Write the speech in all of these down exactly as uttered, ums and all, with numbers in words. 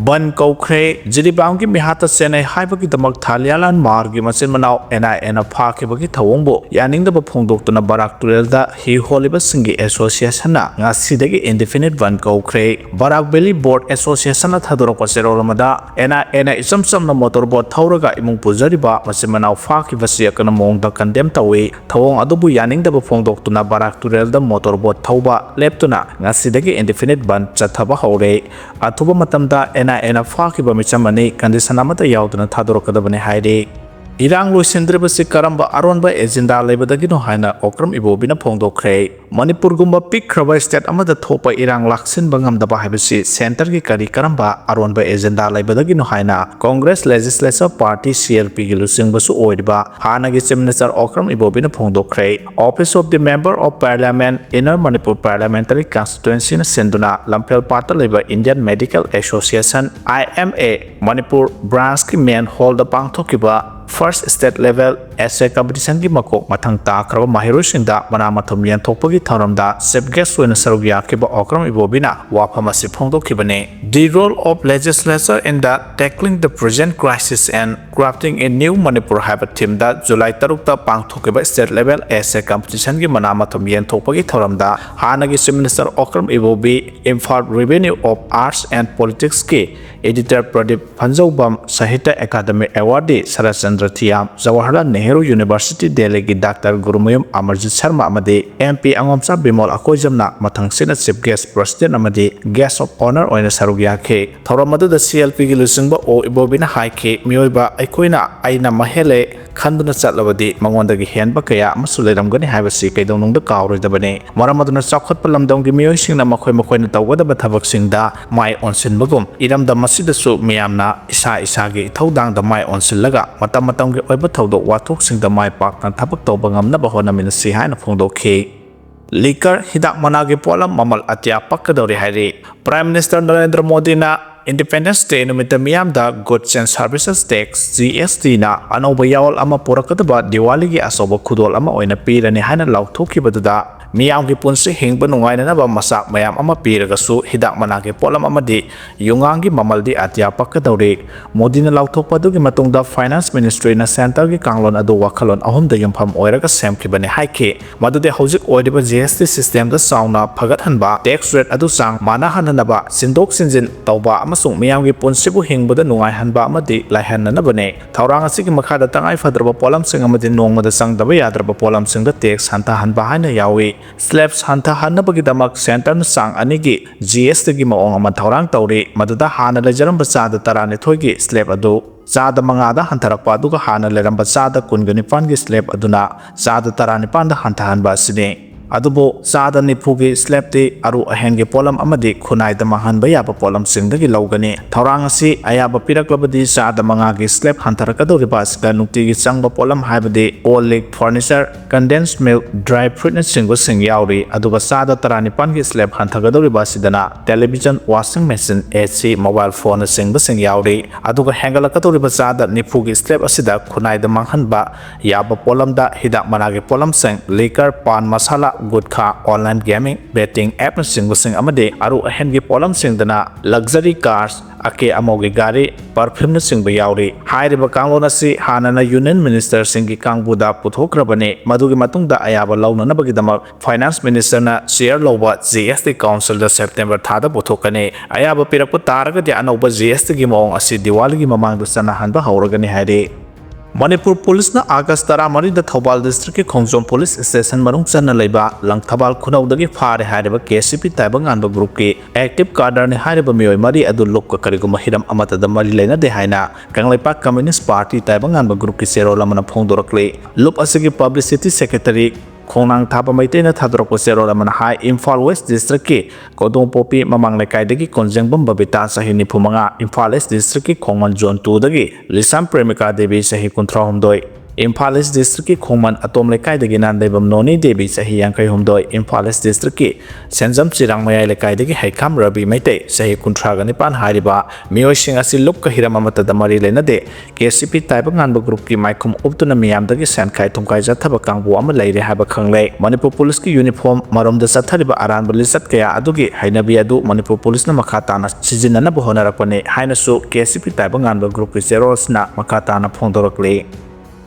ꯕꯟ ꯀꯧꯈ꯭ꯔꯦ꯫ ꯖꯤꯔꯤꯕꯥꯝꯒꯤ ꯃꯤꯍꯥꯠꯇ ꯆꯦꯟꯅꯩ ꯍꯥꯏꯕꯒꯤꯗꯃꯛ ꯊꯥꯂꯤꯌꯥꯂꯥꯟ ꯃꯥꯔꯒꯤ ꯃꯆꯤꯟ ꯃꯅꯥꯎ ꯑꯦꯟ ꯑꯥꯏ ꯑꯦꯅ ꯐꯥꯈꯤꯕꯒꯤ ꯊꯧꯑꯣꯡꯕꯨ ꯌꯥꯅꯤꯡꯗꯕ ꯐꯣꯡꯗꯣꯛꯇꯨꯅ ꯕꯔꯥꯛ ꯇꯨꯔꯦꯜꯗ ꯍꯤ ꯍꯣꯜꯂꯤꯕꯁꯤꯡꯒꯤ ꯑꯦꯁꯣꯁꯤꯌꯦꯁꯟꯅ ꯉꯁꯤꯗꯒꯤ ꯏꯟꯗꯤꯐꯤꯅꯤꯠ ꯕꯟ ꯀꯧꯈ꯭ꯔꯦ꯫ ꯕꯔꯥꯛ ꯚꯦꯂꯤ ꯕꯣꯔꯗ ꯑꯦꯁꯣꯁꯤꯌꯦꯁꯟꯅ ꯊꯥꯗꯣꯔꯛꯄ ꯆꯦꯔꯣꯜ ꯑꯃꯗ, ꯑꯦꯟ ꯑꯥꯏ ꯑꯦꯅ ꯏꯆꯝ ꯆꯝꯅ ꯃꯣꯇꯣꯔ ꯕꯣꯠ ꯊꯧꯔꯒ ꯏꯃꯨꯡ ꯄꯨꯖꯔꯤꯕ ꯃꯆꯤꯟ ꯃꯅꯥꯎ ꯐꯥꯈꯤꯕꯁꯤ ꯑꯀꯟꯕ ꯃꯑꯣꯡꯗ ꯀꯟꯗꯦꯝ ꯇꯧꯏ꯫ ꯊꯧꯑꯣꯡ ꯑꯗꯨꯕꯨ ꯌꯥꯅꯤꯡꯗꯕ ꯐꯣꯡꯗꯣꯛꯇꯨꯅ ꯕꯔꯥꯛ ꯇꯨꯔꯦꯜꯗ ꯃꯣꯇꯣꯔ ꯕꯣꯠ ꯊꯧꯕ ꯂꯦꯞꯇꯨꯅ ꯉꯁꯤꯗꯒꯤ ꯏꯟꯗꯤꯐꯤꯅꯤꯠ ꯕꯟ ꯆꯠꯊꯕ ꯍꯧꯔꯦ꯫ ꯑꯊꯨꯕ ꯃꯇꯝꯗ ꯑꯦꯟ ꯑꯥꯏ ꯑꯦꯅ ꯐꯥꯈꯤꯕ ꯃꯤꯆꯝ ꯑꯅꯤ ꯀꯟꯗꯤꯁꯟ ꯑꯃꯠꯇ ꯌꯥꯎꯗꯅ ꯊꯥꯗꯣꯔꯛꯀꯗꯕꯅꯤ ꯍꯥꯏꯔꯤ꯫ ꯏꯔꯥꯡ ꯂꯣꯏꯁꯤꯟꯗ꯭ꯔꯤꯕꯁꯤ ꯀꯔꯝꯕ ꯑꯔꯣꯟꯕ ꯑꯦꯖꯦꯟꯗꯥ ꯂꯩꯕꯗꯒꯤꯅꯣ ꯍꯥꯏꯅ ꯑꯣꯀ꯭ꯔꯝ ꯏꯕꯣꯕꯤꯅ ꯐꯣꯡꯗꯣꯛꯈ꯭ꯔꯦ꯫ ꯃꯅꯤꯄꯨꯔꯒꯨꯝꯕ ꯄꯤꯛꯈ꯭ꯔꯕ ꯁ꯭ꯇꯦꯠ ꯑꯃꯗ ꯊꯣꯛꯄ ꯏꯔꯥꯡ ꯂꯥꯛꯁꯤꯟꯕ ꯉꯝꯗꯕ ꯍꯥꯏꯕꯁꯤ ꯁꯦꯟꯇꯔꯒꯤ ꯀꯔꯤ ꯀꯔꯝꯕ ꯑꯔꯣꯟꯕ ꯑꯦꯖꯦꯟꯗꯥ ꯂꯩꯕꯗꯒꯤꯅꯣ ꯍꯥꯏꯅ Congress legislature party, C L ꯄꯤꯒꯤ ꯂꯨꯆꯤꯡꯕꯁꯨ ꯑꯣꯏꯔꯤꯕ ꯍꯥꯟꯅꯒꯤ ꯆꯤꯐ ꯃꯤꯅꯤꯁꯇꯔ ꯑꯣꯀ꯭ꯔꯝ ꯏꯕꯣꯕꯤꯅ ꯐꯣꯡꯗꯣꯛꯈ꯭ꯔꯦ꯫ Office of the Member of Parliament, Inner Manipur Parliamentary Constituencyꯅ ꯁꯤꯟꯗꯨꯅ ꯂꯝꯐꯦꯜ ꯄꯥꯠꯇ ꯂꯩꯕ Indian Medical Association, ꯑꯥꯏ ꯑꯦꯝ ꯑꯦ, ꯃꯅꯤꯄꯨꯔ ꯕ꯭ꯔꯥꯟꯁꯀꯤ ꯃꯦꯟ ꯍꯣꯜꯗ ꯄꯥꯡꯊꯣꯛꯈꯤꯕ First State Level Essay Competitionꯒꯤ ꯃꯀꯣꯛ ꯃꯊꯪ ꯇꯥꯈ꯭ꯔꯕ ꯃꯍꯩꯔꯣꯏꯁꯤꯡꯗ ꯃꯅꯥ ꯃꯊꯨꯝ ꯌꯦꯟꯊꯣꯛꯄꯒꯤ ꯊꯧꯔꯝꯗ ꯆꯤꯐ ꯒꯦꯁ ꯑꯣꯏꯅ ꯁꯔꯨꯛ ꯌꯥꯈꯤꯕ ꯑꯣꯀ꯭ꯔꯝ ꯏꯕꯣꯕꯤꯅ ꯋꯥꯐꯝ ꯑꯁꯤ ꯐꯣꯡꯗꯣꯛꯈꯤꯕꯅꯤ꯫ The Role of Legislature in the Tackling the Present Crisis and Crafting a New Manipur ꯍꯥꯏꯕ ꯊꯤꯝꯗ ꯖꯨꯂꯥꯏ ꯇꯔꯨꯛꯇ ꯄꯥꯡꯊꯣꯛꯈꯤꯕ State Level Essay Competitionꯒꯤ ꯃꯅꯥ ꯃꯊꯨꯝ ꯌꯦꯟꯊꯣꯛꯄꯒꯤ ꯊꯧꯔꯝꯗ ꯍꯥꯟꯅꯒꯤ chief minister Okram Ibobi, Imphal Revenue of Arts and Politicsꯀꯤ editor Pradip Phanjoubam, Sahitya Akademi awardee Saratchandra Thiyam, Jawaharlal Nehru university ꯗꯦꯜꯂꯤꯒꯤ ꯗꯥꯛꯇꯔ ꯒꯨꯔꯨꯃꯌꯨꯝ ꯑꯃꯔꯖꯤꯠ ꯁꯔꯃ ꯑꯃꯗꯤ ꯑꯦꯝ ꯄꯤ ꯑꯉꯣꯝꯆꯥ ꯕꯤꯃꯣꯜ ꯑꯀꯣꯏꯖꯝꯅ ꯃꯊꯪꯁꯤꯠꯅ ꯆꯤꯐ ꯒꯦꯁ, ꯄ꯭ꯔꯁꯤꯗꯦꯟꯠ ꯑꯃꯗꯤ ꯒꯦꯁ ꯑꯣꯐ ꯑꯣꯅꯔ ꯑꯣꯏꯅ ꯁꯔꯨꯛ ꯌꯥꯈꯤ꯫ ꯊꯧꯔꯝ ꯑꯗꯨꯗ ꯁꯤ ꯑꯦꯜ ꯄꯤꯒꯤ ꯂꯨꯆꯤꯡꯕ ꯑꯣ ꯏꯕꯣꯕꯤꯅ ꯍꯥꯏꯈꯤ, ꯃꯤꯑꯣꯏꯕ ꯑꯩꯈꯣꯏꯅ ꯑꯩꯅ ꯃꯍꯦꯜꯂꯦ ꯈꯟꯗꯨꯅ ꯆꯠꯂꯕꯗꯤ ꯃꯉꯣꯟꯗꯒꯤ ꯍꯦꯟꯕ ꯀꯌꯥ ꯑꯃꯁꯨ ꯂꯩꯔꯝꯒꯅꯤ ꯍꯥꯏꯕꯁꯤ ꯀꯩꯗꯧꯅꯨꯡꯗ ꯀꯥꯎꯔꯣꯏꯗꯕꯅꯤ꯫ ꯃꯔꯝ ꯑꯗꯨꯅ ꯆꯥꯎꯈꯠꯄ ꯂꯝꯗꯝꯒꯤ ꯃꯤꯑꯣꯏꯁꯤꯡꯅ ꯃꯈꯣꯏ ꯃꯈꯣꯏꯅ ꯇꯧꯒꯗꯕ ꯊꯕꯛꯁꯤꯡꯗ ꯃꯥꯏ ꯑꯣꯟꯁꯤꯟꯕꯒꯨꯝ, ꯏꯔꯝꯗꯝ ꯑꯁꯤꯗꯁꯨ ꯃꯤꯌꯥꯝꯅ ꯏꯁꯥ ꯏꯁꯥꯒꯤ ꯏꯊꯧꯗꯥꯡꯗ ꯃꯥꯏ ꯑꯣꯟꯁꯤꯜꯂꯒ ꯃꯇꯝ ꯃꯇꯝꯒꯤ ꯑꯣꯏꯕ ꯊꯧꯗꯣꯛ ꯋꯥꯊꯣꯛꯁꯤꯡꯗ ꯃꯥꯏ ꯄꯥꯛꯅ ꯊꯕꯛ ꯇꯧꯕ ꯉꯝꯅꯕ ꯍꯣꯠꯅꯃꯤꯟꯅꯁꯤ ꯍꯥꯏꯅ ꯐꯣꯡꯗꯣꯛꯈꯤ꯫ ꯂꯤꯀꯔ ꯍꯤꯗꯥꯛ ꯃꯅꯥꯒꯤ ꯄꯣꯠꯂꯝ ꯃꯃꯜ ꯑꯇꯤꯌꯥ ꯄꯛꯀꯗꯧꯔꯦ ꯍꯥꯏꯔꯤ꯫ ꯄ꯭ꯔꯥꯏꯝ ꯃꯤꯅꯤꯁꯇꯔ ꯅꯔꯦꯟꯗ꯭ꯔ ꯃꯣꯗꯤꯅ Independence Day ꯅꯨꯃꯤꯠꯇ ꯃꯤꯌꯥꯝꯗ Goods and Services Tax, G S ꯇꯤꯅ ꯑꯅꯧꯕ ꯌꯥꯑꯣꯜ ꯑꯃ ꯄꯨꯔꯛꯀꯗꯕ ꯗꯤꯋꯥꯂꯤꯒꯤ ꯑꯆꯧꯕ ꯈꯨꯗꯣꯜ ꯑꯃ ꯑꯣꯏꯅ ꯄꯤꯔꯅꯤ ꯍꯥꯏꯅ ꯂꯥꯎꯊꯣꯛꯈꯤꯕꯗꯨꯗ ꯃꯤꯌꯥꯝꯒꯤ ꯄꯨꯟꯁꯤ ꯍꯤꯡꯕ ꯅꯨꯡꯉꯥꯏꯅꯅꯕ ꯃꯆꯥꯛ ꯃꯌꯥꯝ ꯑꯃ ꯄꯤꯔꯒꯁꯨ ꯍꯤꯗꯥꯛ ꯃꯅꯥꯒꯤ ꯄꯣꯠꯂꯝ ꯑꯃꯗꯤ ꯌꯨꯉꯥꯡꯒꯤ ꯃꯃꯜꯗꯤ ꯑꯇꯤꯌꯥ ꯄꯛꯀꯗꯧꯔꯤ꯫ ꯃꯣꯗꯤꯅ ꯂꯥꯎꯊꯣꯛꯄ ꯑꯗꯨꯒꯤ ꯃꯇꯨꯡꯗ Finance Ministryꯅ centreꯒꯤ ꯀꯥꯡꯂꯣꯟ ꯑꯗꯨ ꯋꯥꯈꯜꯂꯣꯟ ꯑꯍꯨꯝꯗ ꯌꯨꯝꯐꯝ ꯑꯣꯏꯔꯒ ꯁꯦꯝꯈꯤꯕꯅꯤ ꯍꯥꯏꯈꯤ꯫ ꯃꯗꯨꯗꯤ ꯍꯧꯖꯤꯛ ꯑꯣꯏꯔꯤꯕ G S T systemꯗ ꯆꯥꯎꯅ ꯐꯒꯠꯍꯟꯕ, tax rate ꯑꯗꯨ ꯆꯥꯡ ꯃꯥꯟꯅꯍꯟꯅꯅꯕ, ꯁꯤꯟꯗꯣꯛ ꯁꯤꯟꯖꯤꯟ ꯇꯧꯕ ꯑꯃꯁꯨꯡ ꯃꯤꯌꯥꯝꯒꯤ ꯄꯨꯟꯁꯤꯕꯨ ꯍꯤꯡꯕꯗ ꯅꯨꯡꯉꯥꯏꯍꯟꯕ ꯑꯃꯗꯤ ꯂꯥꯏꯍꯟꯅꯅꯕꯅꯤ꯫ ꯊꯧꯔꯥꯡ ꯑꯁꯤꯒꯤ ꯃꯈꯥꯗ ꯇꯉꯥꯏ ꯐꯗ꯭ꯔꯕ ꯄꯣꯠꯂꯝꯁꯤꯡ ꯑꯃꯗꯤ ꯅꯣꯡꯃꯗ ꯆꯪꯗꯕ ꯌꯥꯗ꯭ꯔꯕ ꯄꯣꯠꯂꯝꯁꯤꯡꯗ tax ꯍꯟꯊꯍꯟꯕ ꯍꯥꯏꯅ ꯌꯥꯎꯏ꯫ Slabs ꯍꯟꯊꯍꯟꯅꯕꯒꯤꯗꯃꯛ centreꯅ ꯆꯥꯡ ꯑꯅꯤꯒꯤ G S Tꯒꯤ ꯃꯑꯣꯡ ꯑꯃ ꯊꯧꯔꯥꯡ ꯇꯧꯔꯤ, ꯃꯗꯨꯗ ꯍꯥꯟꯅ ꯂꯩꯖꯔꯝꯕ ꯆꯥꯗ ꯇꯔꯥꯅꯤꯊꯣꯏꯒꯤ slab ꯑꯗꯨ ꯆꯥꯗ ꯃꯉꯥꯗ ꯍꯟꯊꯔꯛꯄ ꯑꯗꯨꯒ ꯍꯥꯟꯅ ꯂꯩꯔꯝꯕ ꯆꯥꯗ ꯀꯨꯟꯒ ꯅꯤꯄꯥꯟꯒꯤ slab ꯑꯗꯨꯅ ꯆꯥꯗ ꯇꯔꯥꯅꯤꯄꯥꯟꯗ ꯍꯟꯊꯍꯟꯕ ꯑꯁꯤꯅꯤ꯫ ꯑꯗꯨꯕꯨ ꯆꯥꯗ ꯅꯤꯐꯨꯒꯤ slabꯇꯤ ꯑꯔꯨ ꯑꯍꯦꯟꯒꯤ ꯄꯣꯠꯂꯝ ꯑꯃꯗꯤ ꯈꯨꯟꯅꯥꯏꯗ ꯃꯥꯡꯍꯟꯕ ꯌꯥꯕ ꯄꯣꯠꯂꯝꯁꯤꯡꯗꯒꯤ ꯂꯧꯒꯅꯤ꯫ ꯊꯧꯔꯥꯡ ꯑꯁꯤ ꯑꯌꯥꯕ ꯄꯤꯔꯛꯂꯕꯗꯤ ꯆꯥꯗ ꯃꯉꯥꯒꯤ slab ꯍꯟꯊꯔꯛꯀꯗꯧꯔꯤꯕ ꯑꯁꯤꯗ ꯅꯨꯡꯇꯤꯒꯤ ꯆꯪꯕ ꯄꯣꯠꯂꯝ ꯍꯥꯏꯕꯗꯤ ꯀꯣꯜ ꯂꯤꯛ, furniture, condensed milk, dry fruitꯅꯆꯤꯡꯕꯁꯤꯡ ꯌꯥꯎꯔꯤ꯫ ꯑꯗꯨꯒ ꯆꯥꯗ ꯇꯔꯥꯅꯤꯄꯥꯟꯒꯤ slab ꯍꯟꯊꯒꯗꯧꯔꯤꯕ ꯑꯁꯤꯗꯅ television, washing machine, A C, mobile phoneꯅꯆꯤꯡꯕꯁꯤꯡ ꯌꯥꯎꯔꯤ꯫ ꯑꯗꯨꯒ ꯍꯦꯟꯒꯠꯂꯛꯀꯗꯧꯔꯤꯕ ꯆꯥꯗ ꯅꯤꯐꯨꯒꯤ slab ꯑꯁꯤꯗ ꯈꯨꯟꯅꯥꯏꯗ ꯃꯥꯡꯍꯟꯕ ꯌꯥꯕ ꯄꯣꯠꯂꯝꯗ ꯍꯤꯗꯥꯛ ꯃꯅꯥꯒꯤ ꯄꯣꯠꯂꯝꯁꯤꯡ, liquor, ꯄꯥꯟ ꯃꯁꯥꯂꯥ, ꯒꯨꯠꯈꯥ, online gaming, betting appꯅꯆꯤꯡꯕꯁꯤꯡ ꯑꯃꯗꯤ ꯑꯔꯨ ꯑꯍꯦꯟꯒꯤ ꯄꯣꯠꯂꯝꯁꯤꯡꯗꯅ luxury cars, ꯑꯀꯦ ꯑꯃꯧꯒꯤ ꯒꯥꯔꯤ, perfumeꯅꯆꯤꯡꯕ ꯌꯥꯎꯔꯤ꯫ ꯍꯥꯏꯔꯤꯕ ꯀꯥꯡꯂꯣꯟ ꯑꯁꯤ ꯍꯥꯟꯅꯅ Union Ministerꯁꯤꯡꯒꯤ ꯀꯥꯡꯕꯨꯗ ꯄꯨꯊꯣꯛꯈ꯭ꯔꯕꯅꯤ꯫ ꯃꯗꯨꯒꯤ ꯃꯇꯨꯡꯗ ꯑꯌꯥꯕ ꯂꯧꯅꯅꯕꯒꯤꯗꯃꯛ Finance Ministerꯅ chair ꯂꯧꯕ G S T Councilꯗ September ꯊꯥꯗ ꯄꯨꯊꯣꯛꯀꯅꯤ꯫ ꯑꯌꯥꯕ ꯄꯤꯔꯛꯄ ꯇꯥꯔꯒꯗꯤ ꯑꯅꯧꯕ G S Tꯒꯤ ꯃꯑꯣꯡ ꯑꯁꯤ ꯗꯤꯋꯥꯂꯤꯒꯤ ꯃꯃꯥꯡꯗ ꯆꯠꯅꯍꯟꯕ ꯍꯧꯔꯒꯅꯤ ꯍꯥꯏꯔꯤ꯫ ꯃꯅꯤꯄꯨꯔ ꯄꯨꯂꯤꯁꯅ August ꯇꯔꯥꯃꯔꯤꯗ ꯊꯧꯕꯥꯜ districtꯀꯤ ꯈꯣꯡꯖꯣꯝ police station ꯃꯅꯨꯡ ꯆꯟꯅ ꯂꯩꯕ ꯂꯪꯊꯕꯥꯜ ꯈꯨꯅꯧꯗꯒꯤ ꯐꯥꯔꯦ ꯍꯥꯏꯔꯤꯕ K C P ꯇꯥꯏꯕꯪꯉꯥꯟꯕ groupꯀꯤ active cadreꯅꯤ ꯍꯥꯏꯔꯤꯕ ꯃꯤꯑꯣꯏ ꯃꯔꯤ ꯑꯗꯨ ꯂꯨꯞꯀ ꯀꯔꯤꯒꯨꯝꯕ ꯍꯤꯔꯝ ꯑꯃꯠꯇꯗ ꯃꯔꯤ ꯂꯩꯅꯗꯦ ꯍꯥꯏꯅ ꯀꯪꯂꯩꯄꯥꯛ Communist Party ꯇꯥꯏꯕꯪꯉꯥꯟꯕ groupꯀꯤ ꯆꯦꯔꯣꯜ ꯑꯃꯅ ꯐꯣꯡꯗꯣꯔꯛꯂꯤ꯫ ꯂꯨꯞ ꯑꯁꯤꯒꯤ publicity secretary ꯈꯣꯡꯅꯥꯡ ꯊꯥꯕ ꯃꯩꯇꯩꯅ ꯊꯥꯗꯣꯔꯛꯄ ꯆꯦꯔꯣꯜ ꯑꯃꯅ ꯍꯥꯏ, ꯏꯝꯐꯥꯜ West districtꯀꯤ ꯀꯣꯗꯣꯝꯄꯣꯛꯄꯤ ꯃꯃꯥꯡ ꯂꯩꯀꯥꯏꯗꯒꯤ ꯀꯣꯟꯖꯦꯡꯕꯝ ꯕꯕꯤꯇꯥ, ꯆꯍꯤ ꯅꯤꯐꯨ ꯃꯉꯥ, ꯏꯝꯐꯥꯜ East districtꯀꯤ ꯈꯣꯡꯃꯟꯖꯣꯟ twoꯗꯒꯤ ꯂꯤꯁꯥꯝ ꯄ꯭ꯔꯦꯃꯤꯀꯥ ꯗꯦꯕꯤ, ꯆꯍꯤ ꯀꯨꯟꯊ꯭ꯔꯥꯍꯨꯝꯗꯣꯏ, ꯏꯝꯐꯥꯜ ꯏꯁ ꯗꯤꯁꯇ꯭ꯔꯤꯛꯀꯤ ꯈꯣꯡꯃꯟ ꯑꯇꯣꯝ ꯂꯩꯀꯥꯏꯗꯒꯤ ꯅꯥꯟꯗꯩꯕꯝ ꯅꯣꯅꯤ ꯗꯦꯕꯤ, ꯆꯍꯤ ꯌꯥꯡꯈꯩ ꯍꯨꯝꯗꯣꯏ, ꯏꯝꯐꯥꯜ ꯏꯁ ꯗꯤꯁꯇ꯭ꯔꯤꯛꯀꯤ ꯁꯦꯟꯖꯝ ꯆꯤꯔꯥꯡ ꯃꯌꯥꯏ ꯂꯩꯀꯥꯏꯗꯒꯤ ꯍꯩꯈꯥꯝ ꯔꯕꯤ ꯃꯩꯇꯩ, ꯆꯍꯤ ꯀꯨꯟꯊ꯭ꯔꯥꯒ ꯅꯤꯄꯥꯟ ꯍꯥꯏꯔꯤꯕ ꯃꯤꯑꯣꯏꯁꯤꯡ ꯑꯁꯤ ꯂꯨꯞꯀ ꯍꯤꯔꯝ ꯑꯃꯠꯇꯗ ꯃꯔꯤ ꯂꯩꯅꯗꯦ꯫ ꯀꯦ ꯁꯤ ꯄꯤ ꯇꯥꯏꯕꯪꯉꯥꯟꯕ ꯒ꯭ꯔꯨꯞꯀꯤ ꯃꯥꯏꯈꯨꯝ ꯎꯞꯇꯨꯅ ꯃꯤꯌꯥꯝꯗꯒꯤ ꯁꯦꯟꯈꯥꯏ ꯊꯨꯝꯈꯥꯏ ꯆꯠꯊꯕ ꯀꯥꯡꯕꯨ ꯑꯃ ꯂꯩꯔꯦ ꯍꯥꯏꯕ ꯈꯪꯂꯦ꯫ ꯃꯅꯤꯄꯨꯔ ꯄꯨꯂꯤꯁꯀꯤ ꯌꯨꯅꯤꯐꯣꯔꯝ ꯃꯔꯣꯝꯗ ꯆꯠꯊꯔꯤꯕ ꯑꯔꯥꯟꯕ ꯂꯤꯆꯠ ꯀꯌꯥ ꯑꯗꯨꯒꯤ ꯍꯩꯅꯕꯤ ꯑꯗꯨ ꯃꯅꯤꯄꯨꯔ ꯄꯨꯂꯤꯁꯅ ꯃꯈꯥ ꯇꯥꯅ ꯁꯤꯖꯤꯟꯅꯅꯕ ꯍꯣꯠꯅꯔꯛꯄꯅꯤ ꯍꯥꯏꯅꯁꯨ ꯀꯦ ꯁꯤ ꯄꯤ ꯇꯥꯏꯕꯪꯉꯥꯟꯕ ꯒ꯭ꯔꯨꯞꯀꯤ ꯆꯦꯔꯣꯜꯁꯅ ꯃꯈꯥ ꯇꯥꯅ ꯐꯣꯡꯗꯣꯔꯛꯂꯤ꯫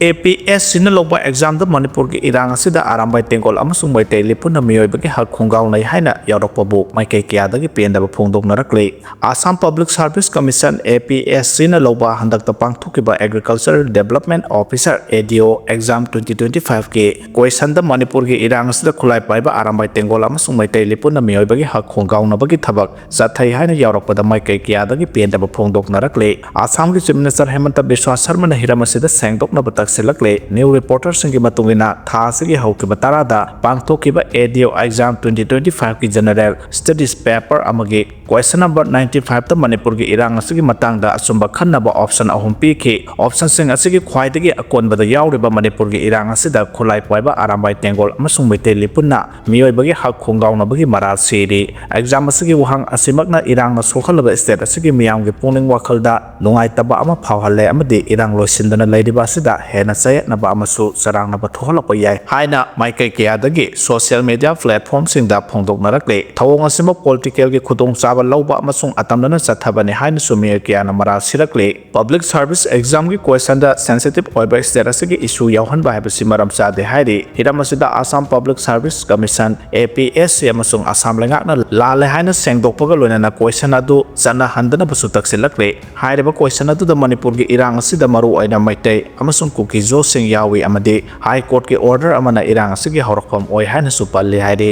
ꯑꯦ ꯄꯤ ꯑꯦꯁ ꯁꯤꯅ ꯂꯧꯕ ꯑꯦꯛꯖꯥꯝꯗ ꯃꯅꯤꯄꯨꯔꯒꯤ ꯏꯔꯥꯡ ꯑꯁꯤꯗ ꯑꯔꯥꯝꯕꯥꯏ ꯇꯦꯡꯒꯣꯜ ꯑꯃꯁꯨꯡ ꯃꯩꯇꯩ ꯂꯤꯄꯨꯟꯅ ꯃꯤꯑꯣꯏꯕꯒꯤ ꯍꯛ ꯈꯣꯡꯒꯥꯎꯅꯩ ꯍꯥꯏꯅ ꯌꯥꯎꯔꯛꯄꯕꯨ ꯃꯥꯏꯀꯩ ꯀꯌꯥꯗꯒꯤ ꯄꯦꯟꯗꯕ ꯐꯣꯡꯗꯣꯛꯅꯔꯛꯂꯤ꯫ ꯑꯁꯥꯝ ꯄꯕ꯭ꯂꯤꯛ ꯁꯥꯔꯚꯤꯁ ꯀꯃꯤꯁꯟ, ꯑꯦ ꯄꯤ ꯑꯦꯁ ꯁꯤꯅ ꯂꯧꯕ ꯍꯟꯗꯛꯇ ꯄꯥꯡꯊꯣꯛꯈꯤꯕ ꯑꯦꯒ꯭ꯔꯤꯀꯜꯆꯔꯦꯜ ꯗꯦꯕꯂꯞꯃꯦꯟ ꯑꯣꯐꯤꯁꯔ, ꯑꯦ ꯗꯤ ꯑꯣ, ꯑꯦꯛꯖꯥꯝ ꯇ꯭ꯋꯦꯟꯇꯤ ꯇ꯭ꯋꯦꯟꯇꯤ ꯐꯥꯏꯚꯀꯤ ꯀꯣꯏꯁꯟꯗ ꯃꯅꯤꯄꯨꯔꯒꯤ ꯏꯔꯥꯡ ꯑꯁꯤꯗ ꯈꯨꯠꯂꯥꯏ ꯄꯥꯏꯕ ꯑꯔꯥꯝꯕꯥꯏ ꯇꯦꯡꯒꯣꯜ ꯑꯃꯁꯨꯡ ꯃꯩꯇꯩ ꯂꯤꯄꯨꯟꯅ ꯃꯤꯑꯣꯏꯕꯒꯤ ꯍꯛ ꯈꯣꯡꯒꯥꯎꯅꯕꯒꯤ ꯊꯕꯛ ꯆꯠꯊꯩ ꯍꯥꯏꯅ ꯌꯥꯎꯔꯛꯄꯗ ꯃꯥꯏꯀꯩ ꯀꯌꯥꯗꯒꯤ ꯄꯦꯟꯗꯕ ꯐꯣꯡꯗꯣꯛꯅꯔꯛꯂꯤ꯫ ꯑꯁꯥꯝꯒꯤ ꯆꯤꯐ ꯃꯤꯅꯤꯁꯇꯔ ꯍꯦꯃꯟꯇ ꯕꯤꯁ꯭ꯋꯥ ꯁꯔꯃꯅ ꯍꯤꯔꯝ ꯑꯁꯤꯗ ꯁꯦꯡꯗꯣꯛꯅꯕ ꯇꯛꯁꯤꯜꯂꯛꯂꯤ꯫ ꯅ꯭ꯌꯨ ꯔꯤꯄꯣꯔꯇꯔꯁꯤꯡꯒꯤ ꯃꯇꯨꯡ ꯏꯟꯅ, ꯊꯥ ꯑꯁꯤꯒꯤ ꯍꯧꯈꯤꯕ ꯇꯔꯥꯗ ꯄꯥꯡꯊꯣꯛꯈꯤꯕ ꯑꯦ ꯗꯤ ꯑꯣ ꯑꯦꯛꯖꯥꯝ ꯇ꯭ꯋꯦꯟꯇꯤ ꯇ꯭ꯋꯦꯟꯇꯤ ꯐꯥꯏꯚꯀꯤ ꯖꯦꯅꯔꯦꯜ ꯁ꯭ꯇꯗꯤꯁ ꯄꯦꯄꯔ ꯑꯃꯒꯤ ꯀꯣꯏꯁꯟ ꯅꯝꯕꯔ ꯅꯥꯏꯟꯇꯤ ꯐꯥꯏꯚꯇ ꯃꯅꯤꯄꯨꯔꯒꯤ ꯏꯔꯥꯡ ꯑꯁꯤꯒꯤ ꯃꯇꯥꯡꯗ ꯑꯆꯨꯝꯕ ꯈꯟꯅꯕ ꯑꯣꯞꯁꯟ ꯑꯍꯨꯝ ꯄꯤꯈꯤ꯫ ꯑꯣꯞꯁꯟꯁꯤꯡ ꯑꯁꯤꯒꯤ ꯈ꯭ꯋꯥꯏꯗꯒꯤ ꯑꯀꯣꯟꯕꯗ ꯌꯥꯎꯔꯤꯕ ꯃꯅꯤꯄꯨꯔꯒꯤ ꯏꯔꯥꯡ ꯑꯁꯤꯗ ꯈꯨꯠꯂꯥꯏ ꯄꯥꯏꯕ ꯑꯔꯥꯝꯕꯥꯏ ꯇꯦꯡꯒꯣꯜ ꯑꯃꯁꯨꯡ ꯃꯩꯇꯩ ꯂꯤꯄꯨꯟꯅ ꯃꯤꯑꯣꯏꯕꯒꯤ ꯍꯛ ꯈꯣꯡꯒꯥꯎꯅꯕꯒꯤ ꯃꯔꯥꯜ ꯁꯤꯔꯤ꯫ ꯑꯦꯛꯖꯥꯝ ꯑꯁꯤꯒꯤ ꯋꯥꯍꯪ ꯑꯁꯤꯃꯛꯅ ꯏꯔꯥꯡꯅ ꯁꯣꯛꯍꯜꯂꯕ ꯁ꯭ꯇꯦꯠ ꯑꯁꯤꯒꯤ ꯃꯤꯌꯥꯝꯒꯤ ꯄꯨꯛꯅꯤꯡ ꯋꯥꯈꯜꯗ ꯅꯨꯡꯉꯥꯏꯇꯕ ꯑꯃ ꯐꯥꯎꯍꯜꯂꯦ ꯑꯃꯗꯤ ꯏꯔꯥꯡ ꯂꯣꯏꯁꯤꯟꯗꯅ ꯂꯩꯔꯤꯕ ꯑꯁꯤꯗ ꯍꯦꯟꯅ ꯆꯌꯦꯠꯅꯕ ꯑꯃꯁꯨ ꯆꯔꯥꯡꯅꯕ ꯊꯣꯛꯍꯜꯂꯛꯄ ꯌꯥꯏ ꯍꯥꯏꯅ ꯃꯥꯏꯀꯩ ꯀꯌꯥꯗꯒꯤ ꯁꯣꯁꯤꯌꯦꯜ ꯃꯤꯗꯤꯌꯥ ꯄ꯭ꯂꯦꯠꯐꯣꯔꯝꯁꯤꯡꯗ ꯐꯣꯡꯗꯣꯛꯅꯔꯛꯂꯤ꯫ ꯊꯧꯑꯣꯡ ꯑꯁꯤꯃꯛ ꯄꯣꯂꯤꯇꯤꯀꯦꯜꯒꯤ ꯈꯨꯗꯣꯡꯆꯥꯕ ꯂꯧꯕ ꯑꯃꯁꯨꯡ ꯑꯇꯝꯅꯅ ꯆꯠꯊꯕꯅꯤ ꯍꯥꯏꯅꯁꯨ ꯃꯤꯑꯣꯏ ꯀꯌꯥꯅ ꯃꯔꯥꯜ ꯁꯤꯔꯛꯂꯤ꯫ ꯄꯕ꯭ꯂꯤꯛ ꯁꯥꯔꯚꯤꯁ ꯑꯦꯛꯖꯥꯝꯒꯤ ꯀꯣꯏꯁꯟꯗ ꯁꯦꯟꯁꯤꯇꯤꯚ ꯑꯣꯏꯕ ꯁ꯭ꯇꯦꯠ ꯑꯁꯤꯒꯤ ꯏꯁꯨ ꯌꯥꯎꯍꯟꯕ ꯍꯥꯏꯕꯁꯤ ꯃꯔꯝ ꯆꯥꯗꯦ ꯍꯥꯏꯔꯤ꯫ ꯍꯤꯔꯝ ꯑꯁꯤꯗ ꯑꯁꯥꯝ ꯄꯕ꯭ꯂꯤꯛ ꯁꯥꯔꯚꯤꯁ ꯀꯃꯤꯁꯟ, ꯑꯦ ꯄꯤ ꯑꯦꯁ ꯁꯤ, ꯑꯃꯁꯨꯡ ꯑꯁꯥꯝ ꯂꯩꯉꯥꯛꯅ ꯂꯥꯜꯂꯦ ꯍꯥꯏꯅ ꯁꯦꯡꯗꯣꯛꯄꯒ ꯂꯣꯏꯅꯅ ꯀꯣꯏꯁꯟ ꯑꯗꯨ ꯆꯠꯅꯍꯟꯗꯅꯕꯁꯨ ꯇꯛꯁꯤꯜꯂꯛꯂꯤ꯫ ꯍꯥꯏꯔꯤꯕ ꯀꯣꯏꯁꯟ ꯑꯗꯨꯗ ꯃꯅꯤꯄꯨꯔꯒꯤ ꯏꯔꯥꯡ ꯑꯁꯤꯗ ꯃꯔꯨꯑꯣꯏꯅ ꯃꯩꯇꯩ ꯑꯃꯁꯨꯡ ꯀꯨꯀꯤ ꯖꯣꯁꯤꯡ ꯌꯥꯎꯏ ꯑꯃꯗꯤ ꯍꯥꯏ ꯀꯣꯔꯠꯀꯤ ꯑꯣꯔꯗꯔ ꯑꯃꯅ ꯏꯔꯥꯡ ꯑꯁꯤꯒꯤ ꯍꯧꯔꯛꯐꯝ ꯑꯣꯏ ꯍꯥꯏꯅꯁꯨ ꯄꯜꯂꯤ ꯍꯥꯏꯔꯤ꯫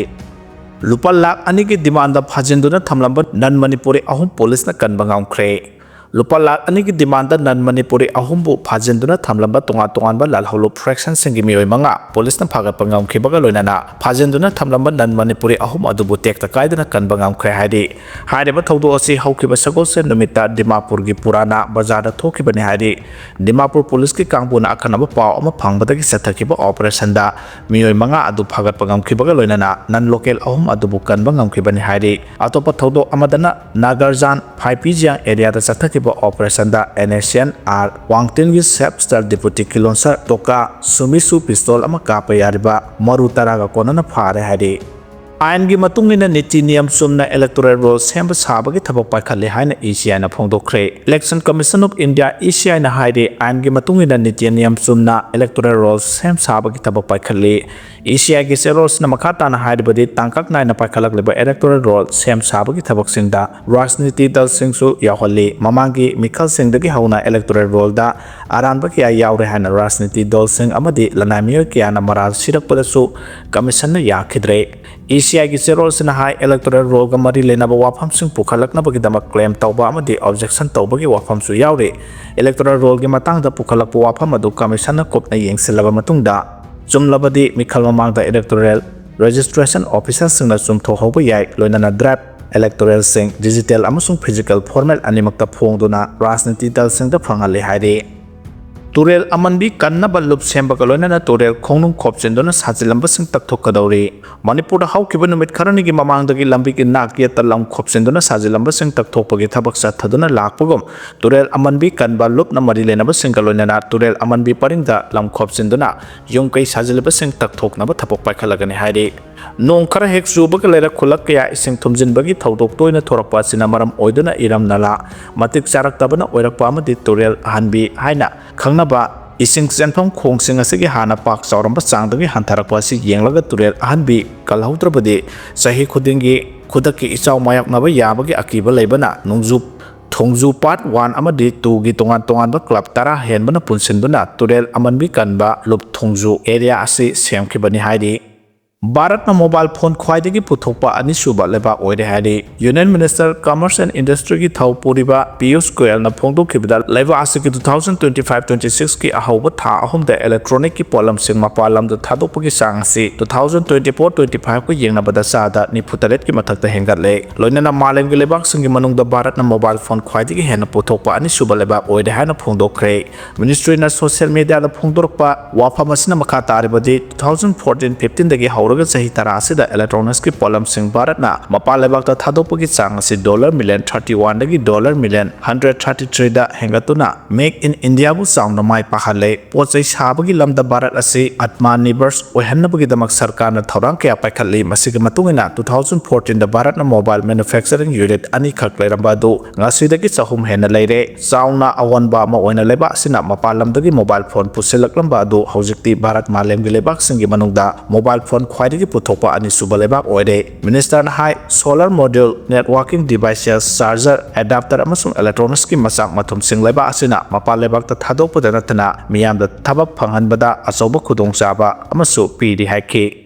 ꯂꯨꯄꯥ ꯂꯥꯈ ꯑꯅꯤꯒꯤ ꯗꯤꯃꯥꯟꯗ ꯐꯥꯖꯤꯟꯗꯨꯅ ꯊꯝꯂꯝꯕ ꯅꯟ ꯃꯅꯤꯄꯨꯔꯤ ꯑꯍꯨꯝ ꯄꯨꯂꯤꯁꯅ ꯀꯟꯕ ꯉꯝꯈ꯭ꯔꯦ꯫ ꯂꯨꯄꯥ ꯂꯥꯈ ꯑꯅꯤꯒꯤ ꯗꯤꯃꯥꯟꯗ ꯅꯟ ꯃꯅꯤꯄꯨꯔꯤ ꯑꯍꯨꯝꯕꯨ ꯐꯥꯖꯤꯟꯗꯨꯅ ꯊꯝꯂꯝꯕ ꯇꯣꯉꯥꯟ ꯇꯣꯉꯥꯟꯕ ꯂꯥꯜꯍꯧꯂꯨꯞ ꯐ꯭ꯔꯦꯛꯁꯟꯁꯤꯡꯒꯤ ꯃꯤꯑꯣꯏ ꯃꯉꯥ ꯄꯨꯂꯤꯁꯅ ꯐꯥꯒꯠꯄ ꯉꯝꯈꯤꯕꯒ ꯂꯣꯏꯅꯅ ꯐꯥꯖꯤꯟꯗꯨꯅ ꯊꯝꯂꯝꯕ ꯅꯟ ꯃꯅꯤꯄꯨꯔꯤ ꯑꯍꯨꯝ ꯑꯗꯨꯕꯨ ꯇꯦꯛꯇ ꯀꯥꯏꯗꯅ ꯀꯟꯕ ꯉꯝꯈ꯭ꯔꯦ ꯍꯥꯏꯔꯤ꯫ ꯍꯥꯏꯔꯤꯕ ꯊꯧꯗꯣꯛ ꯑꯁꯤ ꯍꯧꯈꯤꯕ ꯁꯒꯣꯜꯁꯦꯟ ꯅꯨꯃꯤꯠꯇ ꯗꯤꯃꯥꯄꯨꯔꯒꯤ ꯄꯨꯔꯥꯅꯥ ꯕꯖꯥꯔꯗ ꯊꯣꯛꯈꯤꯕꯅꯤ ꯍꯥꯏꯔꯤ꯫ ꯗꯤꯃꯥꯄꯨꯔ ꯄꯨꯂꯤꯁꯀꯤ ꯀꯥꯡꯕꯨꯅ ꯑꯈꯟꯅꯕ ꯄꯥꯎ ꯑꯃ ꯐꯪꯕꯗꯒꯤ ꯆꯠꯊꯈꯤꯕ ꯑꯣꯄꯔꯦꯁꯟꯗ ꯃꯤꯑꯣꯏ ꯃꯉꯥ ꯑꯗꯨ ꯐꯥꯒꯠꯄ ꯉꯝꯈꯤꯕꯒ ꯂꯣꯏꯅꯅ ꯅꯟ ꯂꯣꯀꯦꯜ ꯑꯍꯨꯝ ꯑꯗꯨꯕꯨ ꯀꯟꯕ ꯉꯝꯈꯤꯕꯅꯤ ꯍꯥꯏꯔꯤ꯫ ꯑꯇꯣꯞꯄ ꯊꯧꯗꯣꯛ ꯑꯃꯗꯅ ꯅꯥꯒꯔꯖꯥꯟ ꯐꯥꯏꯄꯤꯖꯤꯌꯥꯡ ꯑꯦꯔꯤꯌꯥꯗ ꯆꯠꯊꯈꯤꯕ ꯑꯣꯄꯔꯦꯁꯟꯗ ꯑꯦꯟ ꯑꯦꯁ ꯑꯦꯟ ꯑꯥꯔ ꯋꯥꯡꯇꯤꯟꯒꯤ ꯁꯦꯞ ꯁ꯭ꯇꯥꯔ ꯗꯤꯄꯨꯇꯤ ꯀꯤꯂꯣꯟꯁꯔ ꯇꯣꯀꯥ ꯁꯨꯃꯤꯁꯨ ꯄꯤꯁꯇꯣꯜ ꯑꯃ ꯀꯥꯞꯄ ꯌꯥꯔꯤꯕ ꯃꯔꯨ ꯇꯔꯥꯒ ꯀꯣꯟꯅꯅ ꯐꯥꯔꯦ ꯍꯥꯏꯔꯤ꯫ ꯑꯥꯏꯟꯒꯤ ꯃꯇꯨꯡ ꯏꯟꯅ ꯅꯤꯇꯤ ꯅꯤꯌꯝ ꯆꯨꯝꯅ ꯏꯂꯦꯛꯇꯣꯔꯦꯜ ꯔꯣꯜ ꯁꯦꯝꯕ ꯁꯥꯕꯒꯤ ꯊꯕꯛ ꯄꯥꯏꯈꯠꯂꯦ ꯍꯥꯏꯅ ꯏ ꯁꯤ ꯑꯥꯏꯅ ꯐꯣꯡꯗꯣꯛꯈ꯭ꯔꯦ꯫ Election Commission of India, E ꯁꯤ ꯑꯥꯏꯅ ꯍꯥꯏꯔꯤ, ꯑꯥꯏꯟꯒꯤ ꯃꯇꯨꯡ ꯏꯟꯅ ꯅꯤꯇꯤ ꯅꯤꯌꯝ ꯆꯨꯝꯅ ꯏꯂꯦꯛꯇꯣꯔꯦꯜ ꯔꯣꯜ ꯁꯦꯝ ꯁꯥꯕꯒꯤ ꯊꯕꯛ ꯄꯥꯏꯈꯠꯂꯤ꯫ ꯏ ꯁꯤ ꯑꯥꯏꯒꯤ ꯆꯦꯔꯣꯜꯁꯤꯅ ꯃꯈꯥ ꯇꯥꯅ ꯍꯥꯏꯔꯕꯗꯤ, ꯇꯥꯡꯀꯛ ꯅꯥꯏꯅ ꯄꯥꯏꯈꯠꯂꯛꯂꯤꯕ ꯏꯂꯦꯛꯇꯣꯔꯦꯜ ꯔꯣꯜ ꯁꯦꯝ ꯁꯥꯕꯒꯤ ꯊꯕꯛꯁꯤꯡꯗ ꯔꯥꯖꯅꯤꯇꯤ ꯗꯜꯁꯤꯡꯁꯨ ꯌꯥꯎꯍꯜꯂꯤ꯫ ꯃꯃꯥꯡꯒꯤ ꯃꯤꯈꯜꯁꯤꯡꯗꯒꯤ ꯍꯧꯅ ꯏꯂꯦꯛꯇꯣꯔꯦꯜ ꯔꯣꯜꯗ ꯑꯔꯥꯟꯕ ꯀꯌꯥ ꯌꯥꯎꯔꯦ ꯍꯥꯏꯅ ꯔꯥꯖꯅꯤꯇꯤ ꯗꯜꯁꯤꯡ ꯑꯃꯗꯤ ꯂꯅꯥꯏ ꯃꯤꯑꯣꯏ ꯀꯌꯥꯅ ꯃꯔꯥꯜ ꯁꯤꯔꯛꯄꯗꯁꯨ ꯀꯃꯤꯁꯟꯅ ꯌꯥꯈꯤꯗ꯭ꯔꯦ꯫ ꯏ ꯁꯤ ꯑꯥꯏꯒꯤ ꯆꯦꯔꯣꯜꯁꯤꯅ ꯍꯥꯏ, ꯏꯂꯦꯛꯇꯣꯔꯦꯜ ꯔꯣꯜꯒ ꯃꯔꯤ ꯂꯩꯅꯕ ꯋꯥꯐꯝꯁꯤꯡ ꯄꯨꯈꯠꯂꯛꯅꯕꯒꯤꯗꯃꯛ ꯀ꯭ꯂꯦꯝ ꯇꯧꯕ ꯑꯃꯗꯤ ꯑꯣꯕꯖꯦꯛꯁꯟ ꯇꯧꯕꯒꯤ ꯋꯥꯐꯝꯁꯨ ꯌꯥꯎꯔꯤ꯫ ꯏꯂꯦꯛꯇꯣꯔꯦꯜ ꯔꯣꯜꯒꯤ ꯃꯇꯥꯡꯗ ꯄꯨꯈꯠꯂꯛꯄ ꯋꯥꯐꯝ ꯑꯗꯨ ꯀꯃꯤꯁꯟꯅ ꯀꯨꯞꯅ ꯌꯦꯡꯁꯤꯜꯂꯕ ꯃꯇꯨꯡꯗ, ꯆꯨꯝꯂꯕꯗꯤ ꯃꯤꯈꯜ ꯃꯃꯥꯡꯗ ꯏꯂꯦꯛꯇꯣꯔꯦꯜ ꯔꯦꯖꯤꯁꯇ꯭ꯔꯦꯁꯟ ꯑꯣꯐꯤꯁꯔꯁꯤꯡꯅ ꯆꯨꯝꯊꯣꯛꯍꯧꯕ ꯌꯥꯏ, ꯂꯣꯏꯅꯅ ꯗ꯭ꯔꯥꯐ ꯏꯂꯦꯛꯇꯣꯔꯦꯜꯁꯤꯡ ꯗꯤꯖꯤꯇꯦꯜ ꯑꯃꯁꯨꯡ ꯐꯤꯖꯤꯀꯦꯜ ꯐꯣꯔꯃꯦꯠ ꯑꯅꯤꯃꯛꯇ ꯐꯣꯡꯗꯨꯅ ꯔꯥꯖꯅꯤꯇꯤ ꯗꯜꯁꯤꯡꯗ ꯐꯪꯍꯜꯂꯤ ꯍꯥꯏꯔꯤ꯫ ꯇꯨꯔꯦꯜ ꯑꯃꯟꯕꯤ ꯀꯟꯅꯕ ꯂꯨꯞ ꯁꯦꯝꯕꯒ ꯂꯣꯏꯅꯅ ꯇꯨꯔꯦꯜ ꯈꯣꯡꯅꯨꯡ ꯈꯣꯞꯆꯤꯟꯗꯨꯅ ꯁꯥꯖꯤꯜꯂꯝꯕꯁꯤꯡ ꯇꯛꯊꯣꯛꯀꯗꯧꯔꯤ꯫ ꯃꯅꯤꯄꯨꯔꯗ ꯍꯧꯈꯤꯕ ꯅꯨꯃꯤꯠ ꯈꯔꯅꯤꯒꯤ ꯃꯃꯥꯡꯗꯒꯤ ꯂꯝꯕꯤꯒꯤ ꯅꯥꯛ ꯌꯦꯠꯇ ꯂꯝ ꯈꯣꯞꯆꯤꯟꯗꯨꯅ ꯁꯥꯖꯤꯜꯂꯝꯕꯁꯤꯡ ꯇꯛꯊꯣꯛꯄꯒꯤ ꯊꯕꯛ ꯆꯠꯊꯗꯨꯅ ꯂꯥꯛꯄꯒꯨꯝ, ꯇꯨꯔꯦꯜ ꯑꯃꯟꯕꯤ ꯀꯟꯕ ꯂꯨꯞꯅ ꯃꯔꯤ ꯂꯩꯅꯕꯁꯤꯡꯒ ꯂꯣꯏꯅꯅ ꯇꯨꯔꯦꯜ ꯑꯃꯟꯕꯤ ꯄꯔꯤꯡꯗ ꯂꯝ ꯈꯣꯞꯆꯤꯟꯗꯨꯅ ꯌꯨꯝ ꯀꯩ ꯁꯥꯖꯤꯜꯂꯤꯕꯁꯤꯡ ꯇꯛꯊꯣꯛꯅꯕ ꯊꯕꯛ ꯄꯥꯏꯈꯠꯂꯒꯅꯤ ꯍꯥꯏꯔꯤ꯫ ꯅꯣꯡ ꯈꯔ ꯍꯦꯛ ꯆꯨꯕꯒ ꯂꯩꯔꯛ ꯈꯨꯜꯂꯛ ꯀꯌꯥ ꯏꯁꯤꯡ ꯊꯨꯝꯖꯤꯟꯕꯒꯤ ꯊꯧꯗꯣꯛ ꯇꯣꯏꯅ ꯊꯣꯔꯛꯄ ꯑꯁꯤꯅ ꯃꯔꯝ ꯑꯣꯏꯗꯨꯅ ꯏꯔꯝ ꯅꯂꯥ ꯃꯇꯤꯛ ꯆꯥꯔꯛꯇꯕꯅ ꯑꯣꯏꯔꯛꯄ ꯑꯃꯗꯤ ꯇꯨꯔꯦꯜ ꯑꯍꯟꯕꯤ ꯍꯥꯏꯅ ꯈꯪꯅꯕ ꯏꯁꯤꯡ ꯆꯦꯟꯐꯝ ꯈꯣꯡꯁꯤꯡ ꯑꯁꯤꯒꯤ ꯍꯥꯟꯅ ꯄꯥꯛ ꯆꯥꯎꯔꯝꯕ ꯆꯥꯡꯗꯒꯤ ꯍꯟꯊꯔꯛꯄ ꯑꯁꯤ ꯌꯦꯡꯂꯒ ꯇꯨꯔꯦꯜ ꯑꯍꯟꯕꯤ ꯀꯜꯍꯧꯗ꯭ꯔꯕꯗꯤ ꯆꯍꯤ ꯈꯨꯗꯤꯡꯒꯤ ꯈꯨꯗꯛꯀꯤ ꯏꯆꯥꯎ ꯃꯥꯌꯣꯛꯅꯕ ꯌꯥꯕꯒꯤ ꯑꯀꯤꯕ ꯂꯩꯕꯅ ꯅꯣꯡꯖꯨ ꯊꯣꯡꯖꯨ ꯄꯥꯔꯠ ꯋꯥꯟ ꯑꯃꯗꯤ ꯇꯨꯒꯤ ꯇꯣꯉꯥꯟ ꯇꯣꯉꯥꯟꯕ ꯀ꯭ꯂꯕ ꯇꯔꯥ ꯍꯦꯟꯕꯅ ꯄꯨꯟꯁꯤꯟꯗꯨꯅ ꯇꯨꯔꯦꯜ ꯑꯃꯟꯕꯤ ꯀꯟꯕ ꯂꯨꯞ ꯊꯣꯡꯖꯨ ꯑꯦꯔꯤꯌꯥ ꯑꯁꯤ ꯁꯦꯝꯈꯤꯕꯅꯤ ꯍꯥꯏꯔꯤ꯫ ꯚꯥꯔꯠꯅ ꯃꯣꯕꯥꯏꯜ ꯐꯣꯟ ꯈ꯭ꯋꯥꯏꯗꯒꯤ ꯄꯨꯊꯣꯛꯄ ꯑꯅꯤꯁꯨꯕ ꯂꯩꯕꯥꯛ ꯑꯣꯏꯔꯦ ꯍꯥꯏꯔꯤ꯫ Union Minister Commerce and Industryꯒꯤ ꯊꯧ ꯄꯨꯔꯤꯕ ꯄꯤꯌꯨꯁ ꯒꯣꯌꯜꯅ ꯐꯣꯡꯗꯣꯛꯈꯤꯕꯗ, ꯂꯩꯕꯥꯛ ꯑꯁꯤꯒꯤ two thousand twenty five twenty sixꯀꯤ ꯑꯍꯧꯕ ꯊꯥ ꯑꯍꯨꯝꯗ electronicꯀꯤ ꯄꯣꯠꯂꯝꯁꯤꯡ ꯃꯄꯥꯟ ꯂꯝꯗ ꯊꯥꯗꯣꯛꯄꯒꯤ ꯆꯥꯡ ꯑꯁꯤ two thousand twenty four twenty fiveꯀ ꯌꯦꯡꯅꯕꯗ ꯆꯥꯗ ꯅꯤꯐꯨ ꯇꯔꯦꯠꯀꯤ ꯃꯊꯛꯇ ꯍꯦꯟꯒꯠꯂꯦ꯫ ꯂꯣꯏꯅꯅ ꯃꯥꯂꯦꯝꯒꯤ ꯂꯩꯕꯥꯛꯁꯤꯡꯒꯤ ꯃꯅꯨꯡꯗ ꯚꯥꯔꯠꯅ ꯃꯣꯕꯥꯏꯜ ꯐꯣꯟ ꯈ꯭ꯋꯥꯏꯗꯒꯤ ꯍꯦꯟꯅ ꯄꯨꯊꯣꯛꯄ ꯑꯅꯤꯁꯨꯕ ꯂꯩꯕꯥꯛ ꯑꯣꯏꯔꯦ ꯍꯥꯏꯅ ꯐꯣꯡꯗꯣꯛꯈ꯭ꯔꯦ꯫ Ministryꯅ social mediaꯗ ꯐꯣꯡꯗꯣꯔꯛꯄ ꯋꯥꯐꯝ ꯑꯁꯤꯅ ꯃꯈꯥ ꯇꯥꯔꯤꯕꯗꯤ, two thousand fourteen fifteenꯗꯒꯤ ꯍꯧꯔꯒ ꯆꯍꯤ ꯇꯔꯥ ꯑꯁꯤꯗ electronicsꯀꯤ ꯄꯣꯠꯂꯝꯁꯤꯡ ꯚꯥꯔꯠꯅ ꯃꯄꯥꯟ ꯂꯩꯕꯥꯛꯇ ꯊꯥꯗꯣꯛꯄꯒꯤ ꯆꯥꯡ ꯑꯁꯤ dollar million thirty oneꯗꯒꯤ dollar million hundred thirty threeꯗ ꯍꯦꯟꯒꯠꯇꯨꯅ Make in Indiaꯕꯨ ꯆꯥꯎꯅ ꯃꯥꯏ ꯄꯥꯛꯍꯜꯂꯦ꯫ ꯄꯣꯠ ꯆꯩ ꯁꯥꯕꯒꯤ ꯂꯝꯗ ꯚꯥꯔꯠ ꯑꯁꯤ Atmanirbhar ꯑꯣꯏꯍꯟꯅꯕꯒꯤꯗꯃꯛ ꯁꯔꯀꯥꯔꯅ ꯊꯧꯔꯥꯡ ꯀꯌꯥ ꯄꯥꯏꯈꯠꯂꯤ꯫ ꯃꯁꯤꯒꯤ ꯃꯇꯨꯡ ꯏꯟꯅ two thousand fourteenꯗ ꯚꯥꯔꯠꯅ mobile manufacturing unit ꯑꯅꯤꯈꯛ ꯂꯩꯔꯝꯕ ꯑꯗꯨ ꯉꯁꯤꯗꯒꯤ ꯆꯍꯨꯝ ꯍꯦꯟꯅ ꯂꯩꯔꯦ꯫ ꯆꯥꯎꯅ ꯑꯑꯣꯟꯕ ꯑꯃ ꯑꯣꯏꯅ ꯂꯩꯕꯥꯛ ꯑꯁꯤꯅ ꯃꯄꯥꯟ ꯂꯝꯗꯒꯤ mobile phone ꯄꯨꯁꯤꯜꯂꯛꯂꯝꯕ ꯑꯗꯨ ꯍꯧꯖꯤꯛꯇꯤ ꯚꯥꯔꯠ ꯃꯥꯂꯦꯝꯒꯤ ꯂꯩꯕꯥꯛꯁꯤꯡꯒꯤ ꯃꯅꯨꯡꯗ mobile phone ꯈ꯭ꯋꯥꯏꯗꯒꯤ ꯄꯨꯊꯣꯛꯄ ꯑꯅꯤꯁꯨꯕ ꯂꯩꯕꯥꯛ ꯑꯣꯏꯔꯦ꯫ Ministerꯅ ꯍꯥꯏ, solar module, networking devices, charger, adapter ꯑꯃꯁꯨꯡ electronicsꯀꯤ ꯃꯆꯥꯛ ꯃꯊꯨꯝꯁꯤꯡ ꯂꯩꯕꯥꯛ ꯑꯁꯤꯅ ꯃꯄꯥꯟ ꯂꯩꯕꯥꯛꯇ ꯊꯥꯗꯣꯛꯄꯗ ꯅꯠꯇꯅ ꯃꯤꯌꯥꯝꯗ ꯊꯕꯛ ꯐꯪꯍꯟꯕꯗ ꯑꯆꯧꯕ ꯈꯨꯗꯣꯡꯆꯥꯕ ꯑꯃꯁꯨ ꯄꯤꯔꯤ ꯍꯥꯏꯈꯤ꯫